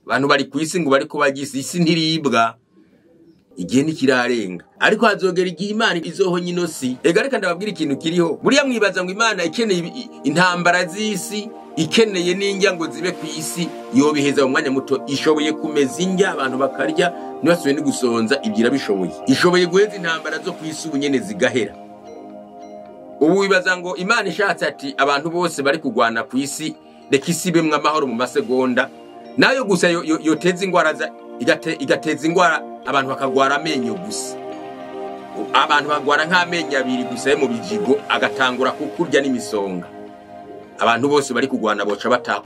Abantu bari ku isi ngo bariko bagise isi ntiribwa, igihe ntikirarenga, ariko hazogera igihe Imana izohonya ino si. Ega reka ndababwira ikintu kiriho. Buriya mwibaza ngo Imana ikeneye intambara z'isi, ikeneye n'indya ngo zibe ku isi, yobiheza mu mwanya muto. Ishoboye kumeza indya abantu bakarya ntibasubire no gusonza, ibyo irabishoboye. Ishoboye guheza intambara zo ku isi ubu nyene zigahera. Ubu wibaza ngo Imana ishatse ati abantu bose bari kugwana ku isi, reka isi ibemwo amahoro mu masegonda, nayo gusa yoteza ingwara igateza ingwara abantu bakagwara amenyo gusa. Abantu bagwara nk'amenyo abiri gusa yo mu bijigo, agatangura kukurya n'imisonga. Abantu bose bari kugwana boca bataha.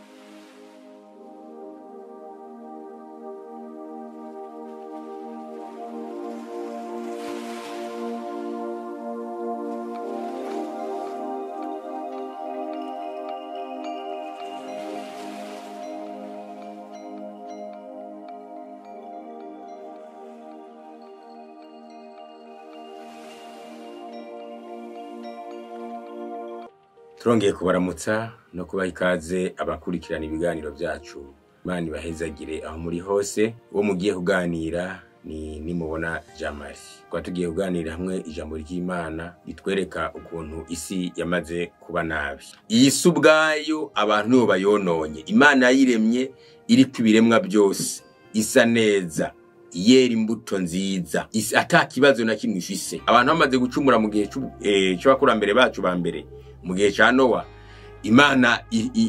Turongeye kubaramutsa no kubaha ikaze abakurikirana ibiganiro byacu. Imana ibahezagire aho muri hose. Uwo mugiye kuganira ni Nimubona Jamari. Twaba tugiye kuganira hamwe ijambo ry'Imana ritwereka ukuntu isi yamaze kuba nabi. Iyi si ubwayo abantu nibo bayononye. Imana yayiremye iriko ibiremwa byose, isa neza, yera imbuto nziza, ata kibazo na kimwe ifise. Abantu bamaze gucumura mu gihe c'abakurambere bacu ba mbere, mu gihe ca Nowa, Imana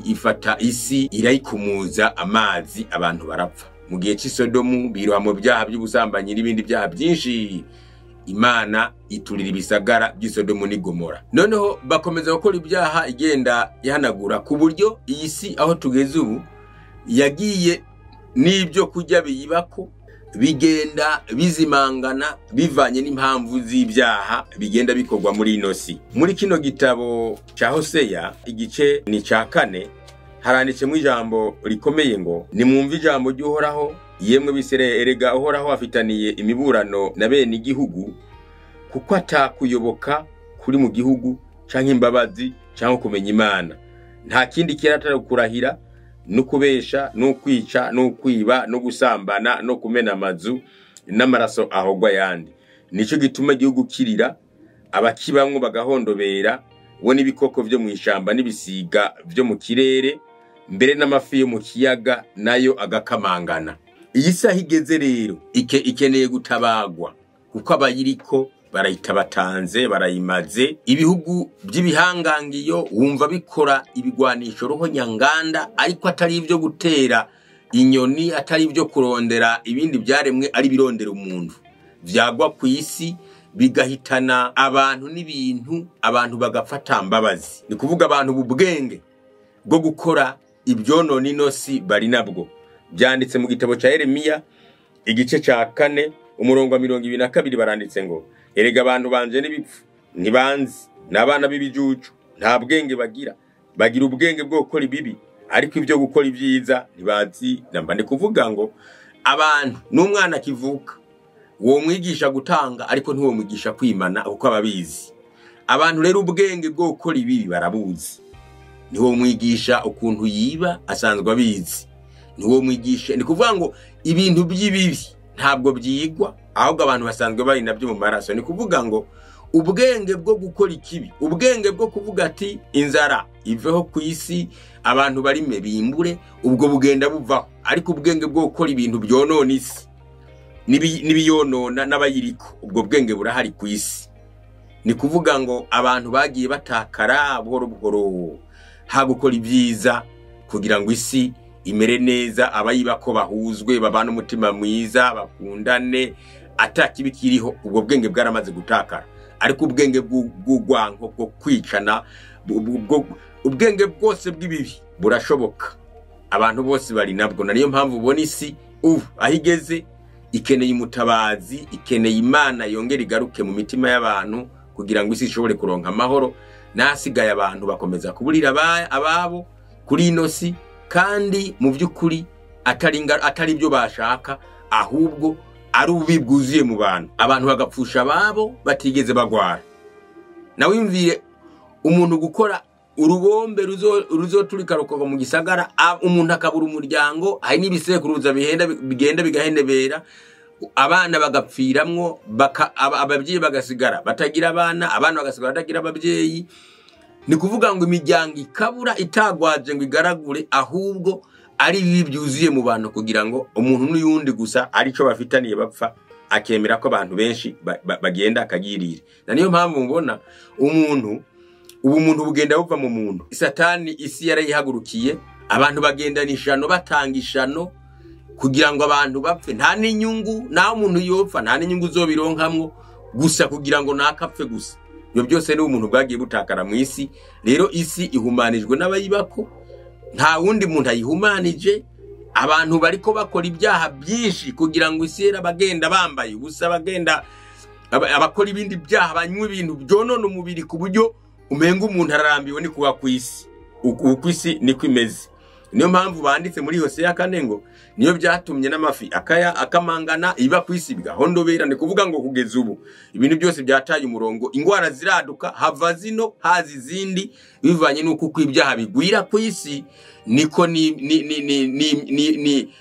ifata isi irayikumuza amazi, abantu barapfa. Mu gihe c'Isodomu biroha mu byaha by'ubusambanyi n'ibindi byaha byinshi, Imana iturira ibisagara by'Isodomu n'i Gomora. Noneho bakomeza gukora ibyaha igenda ihanagura, ku buryo iyi si aho tugeze ubu yagiye n'ibyo kurya biyibako bigenda bizimangana bivanye n'impamvu z'ibyaha bigenda bikorwa muri ino si. Muri kino gitabo ca Hoseya igice ni ca 4 haranditsemo ijambo rikomeye ngo nimwumve ijambo ry'Uhoraho, yemwe Bisirayeli, erega Uhoraho afitaniye imiburano na bene igihugu, kuko atakuyoboka kuri mu gihugu canke imbabazi canke kumenya Imana. Nta kindi kiratari kurahira no kubesha no kwica no kwiba no gusambana no kumena amazu n'amaraso ahogwa yandi. Nico gituma igihugu kirira, abakibamwo bagahondobera, bo n'ibikoko vyo mw'ishamba n'ibisiga vyo mu kirere, mbere n'amafi yo mu kiyaga nayo agakamangana. Iyi saha igeze rero ikeneye gutabagwa, kuko abayiriko barayitabatanze, barayimaze. Ibihugu by'ibihangangiyo wumva bikora ibigwanisho roho nyanganda, ariko atari ibyo gutera inyoni, atari ibyo kurondera ibindi byaremwe, ari birondera umuntu. Vyagwa ku isi bigahitana abantu n'ibintu, abantu bagafata mbabazi. Ni kuvuga abantu bubwenge bwo gukora ibyonona ino si bari nabwo. Byanditse mu gitabo ca Yeremiya igice ca 4 umurongo wa 22, baranditse ngo erega abantu banje n'ibipfu ntibanzi, n'abana b'ibijuju, nta bwenge bagira, bagira ubwenge bwo gukora ibibi, ariko ibyo gukora ibyiza ntibazi. Namba ni kuvuga ngo abantu n'umwana akivuka uwo mwigisha gutanga, ariko ntiwo mwigisha kwimana kuko ababizi. Abantu rero ubwenge bwo gukora ibibi barabuzi. Niwo mwigisha ukuntu yiba asanzwe abizi. Niwo mwigisha, ni kuvuga ngo ibintu by'ibibi ntabwo byigwa, ahubwo abantu basanzwe bari nabyo mu maraso. Ni kuvuga ngo ubwenge bwo gukora ikibi, ubwenge bwo kuvuga ati inzara iveho ku isi, abantu barime bimbure, ubwo bugenda buvaho. Ariko ubwenge bwo gukora ibintu byonona isi n'ibiyonona n'abayiriko, ubwo bwenge burahari ku isi. Ni kuvuga ngo abantu bagiye batakara buhoro buhoro ha gukora ibyiza kugira ngo isi imere neza, abayibako bahuzwe, babane umutima mwiza, bakundane, atakibi kiriho. Ubwo bwenge bwaramaze gutakara. Ariko ubwenge bw'ugwanko bwo kwicana, ubwenge bwose bw'ibibi burashoboka, abantu bose bari nabwo. Na niyo mpamvu ubona isi ubu aho igeze ikeneye umutabazi, ikeneye Imana yongera igaruke mu mitima y'abantu kugira ngo isi ishobore kuronka amahoro. Nasigaye abantu bakomeza kuburira ababo kuri ino si, kandi mu by'ukuri atari ibyo bashaka, ahubwo ari ububi bwuzuye mu bantu. Abantu bagapfusha ababo batigeze bagwara. Nawe wiyumvire umuntu gukora Urubombe ruzoturika rukagwa mu gisagara, umuntu akabura umuryango. Hari n'ibisekuruza bigenda bigahenebera, abana bagapfiramwo, ababyeyi bagasigara batagira abana, abana bagasigara batagira ababyeyi. Ni kuvuga ngo imiryango ikabura itagwaje ngo igaragure, ahubwo ari bibi byuzuye mu bantu, kugira ngo umuntu n'uyundi gusa arico bafitaniye bapfa, akemera ko abantu benshi bagenda akagirira. Na niyo mpamvu mbona umuntu ubumuntu bugenda buva mu muntu. Satani isi yarayihagurukiye, abantu bagendana ishano, batanga ishano kugira ngo abantu bapfe, nta n'inyungu, naho umuntu yopfa nta n'inyungu uzobironkamwo, gusa kugira ngo nakapfe gusa. Ibyo byose ni umuntu bwagiye butakara mu isi. Rero isi ihumanijwe n'abayibako, nta wundi muntu ayihumanije. Abantu bariko bakora ibyaha byinshi kugira ngo isi yera, bagenda bambaye ubusa, bagenda abakora ibindi byaha, banywa ibintu byonona umubiri ku buryo umenga umuntu ararambiwe ni kuba ku isi. Uko isi niko imeze. Niyo mpamvu banditse muri Hoseya 4 ngo niyo byatumye n'amafi akaya akamangana, iba ku isi bigahondobera. Ni kuvuga ngo kugeza ubu ibintu byose byataye umurongo, ingwara ziraduka, hava zino hazi izindi, bivanye n'uko uko ibyaha bigwira ku isi niko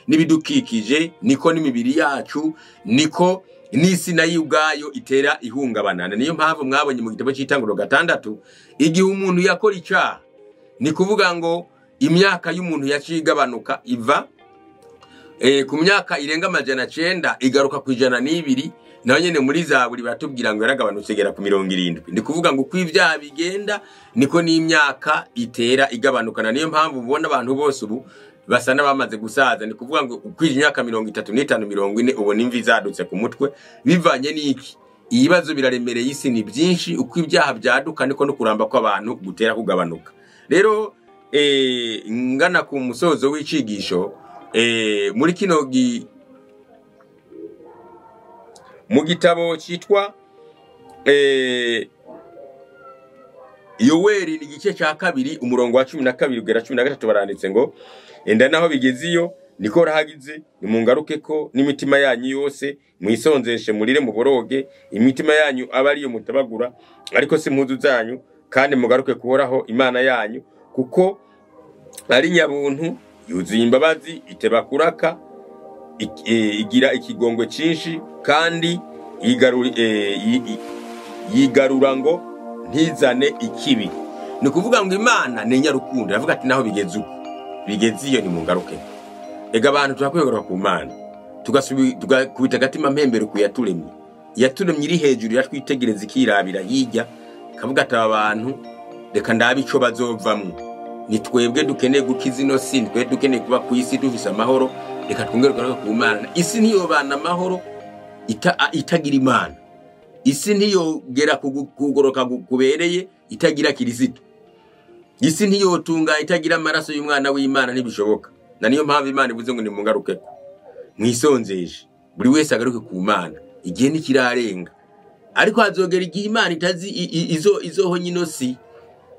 n'ibidukikije, niko n'imibiri yacu, niko n'isi nayo ubwayo itera ihungabana. Niyo mpamvu mwabonye mu gitabo cy'Itanguriro 6, igihe umuntu yakora icyaha, ni kuvuga ngo imyaka y'umuntu yaciye igabanuka, iva ku myaka irenga 900 igaruka ku 102. Naho nyene muri Zaburi baratubwira ngo yaragabanutse igera ku 70. Ni kuvuga ngo uko ibyaha bigenda niko n'imyaka itera igabanuka. Na niyo mpamvu ubona abantu bose ubu basa n'abamaze gusaza. Ni kuvuga ngo ukwije imyaka 35, 40 ubona imvi zadutse ku mutwe. Bivanye n'iki? Ibibazo biraremereye isi ni byinshi. Uko ibyaha byaduka niko no kuramba kw'abantu gutera kugabanuka. Rero ngana ku musozo w'icigisho, muri kino mu gitabo cyitwa Yoweri, ni igice cya 2 umurongo wa 12 kugera 13, baranditse ngo enda naho bigeze iyo niko rahagize, nimungaruke ko n'imitima yanyu yose, mwisonzeshe murire muboroge, imitima yanyu aba ariyo mutabagura, ariko si impuzu zanyu, kandi mugaruke kuhoraho Imana yanyu, kuko ari nyabuntu, yuzuye imbabazi, iteba kuraka, igira ikigongwe cyinshi, kandi yigarura ngo ntizane ikibi. Ni kuvuga ngo Imana ni nyarukundo, iravuga ati naho bigeze uko bigeze iyo nimungaruke. Ega abantu turakwiye kugaruka ku Mana, tugakubita agatima mpembero ku yaturemye. Yaturemye iri hejuru, iratwitegereza ikirabira hirya, ikavuga ati aba bantu reka ndabe ico bazovamwo. Ni twebwe dukeneye gukiza ino si, ni twebwe dukeneye kuba ku isi dufise amahoro, reka twongere kugaruka ku Mana. Isi ntiyobana amahoro itagira Imana. Isi ntiyogera kugoroka kubereye itagira Kirisito. Isi ntiyotunga itagira amaraso y'umwana w'Imana, ntibishoboka. Na niyo mpamvu Imana ivuze ngo nimungarukeko, mwisonzeshe, buri wese agaruke ku Mana. Igihe ntikirarenga, ariko hazogera igihe Imana itazi izohonya ino si.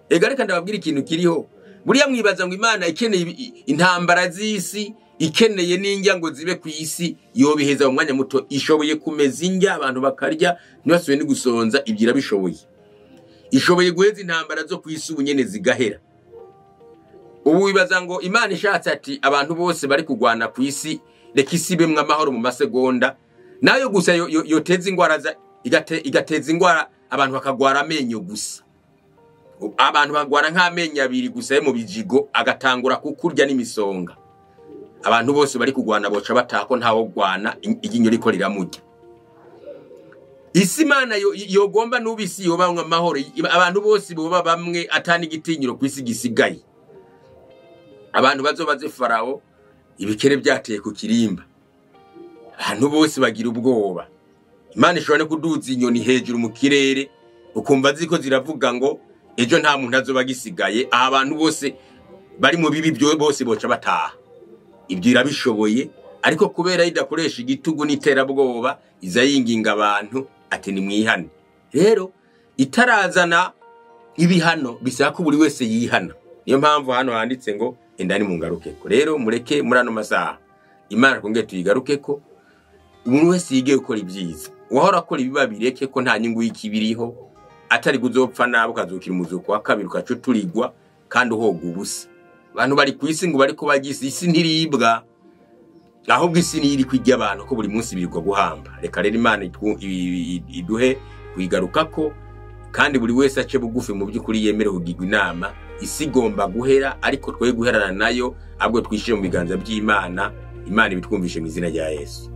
Ega reka ndababwira ikintu kiriho. Buriya mwibaza ngo Imana ikeneye intambara z'isi, ikeneye n'indya ngo zibe ku isi, yobiheza mu mwanya muto. Ishoboye kumeza indya abantu bakarya ntibasubire no gusonza, ibyo irabishoboye. Ishoboye guheza intambara zo ku isi ubu nyene zigahera. Ubu wibaza ngo Imana ishatse ati abantu bose bari kugwana ku isi, reka isi ibemwo amahoro mu masegonda, nayo gusa yoteza ingwara igateza ingwara abantu bakagwara amenyo gusa. Abantu bagwara nk'amenyo abiri gusa yo mu bijigo, agatangura kukurya n'imisonga. Abantu bose bari kugwana boca batako, ntawo gwana iryinyo riko riramurya. Isi Imana yogomba n'ubisi yobamwe amahoro, abantu bose boba bamwe, atani igitinyiro ku isi gisigaye. Abantu bazobaze Farao ibikere byateye ku kirimba, abantu bose bagira ubwoba. Imana ishobora no kuduza inyoni hejuru mu kirere, ukumva ziko ziravuga ngo ejo nta muntu azoba agisigaye, aha abantu bose bari mu bibi byo bose boca bataha. Ibyo irabishoboye, ariko kubera idakoresha igitugu n'iterabwoba, iza yinginga abantu ati nimwihane. Rero itarazana ibihano bisaba ko buri wese yihana. Niyo mpamvu hano handitse ngo enda nimungarukeko. Rero mureke muri ano masaha Imana twongere tuyigarukeko, umuntu wese yige gukora ibyiza, uwahora akora ibiba bireke, ko nta nyungu y'ikibiriho, atari kuzopfa nabi ukazukira umuzuko wa kabiri ugaca uturigwa. Kandi uhoga ubusa. Abantu bari ku isi ngo bariko barya isi, isi ntiribwa, ahubwo isi niyo iriko irya abantu, ko buri munsi birirwa guhamba. Reka rero Imana iduhe kuyigarukako, kandi buri wese ace bugufi mu by'ukuri, yemere kugirwa inama. Isi igomba guhera, ariko twe guherana nayo, ahubwo twishyire mu biganza by'Imana. Imana ibitwumvishe mu izina rya Yesu.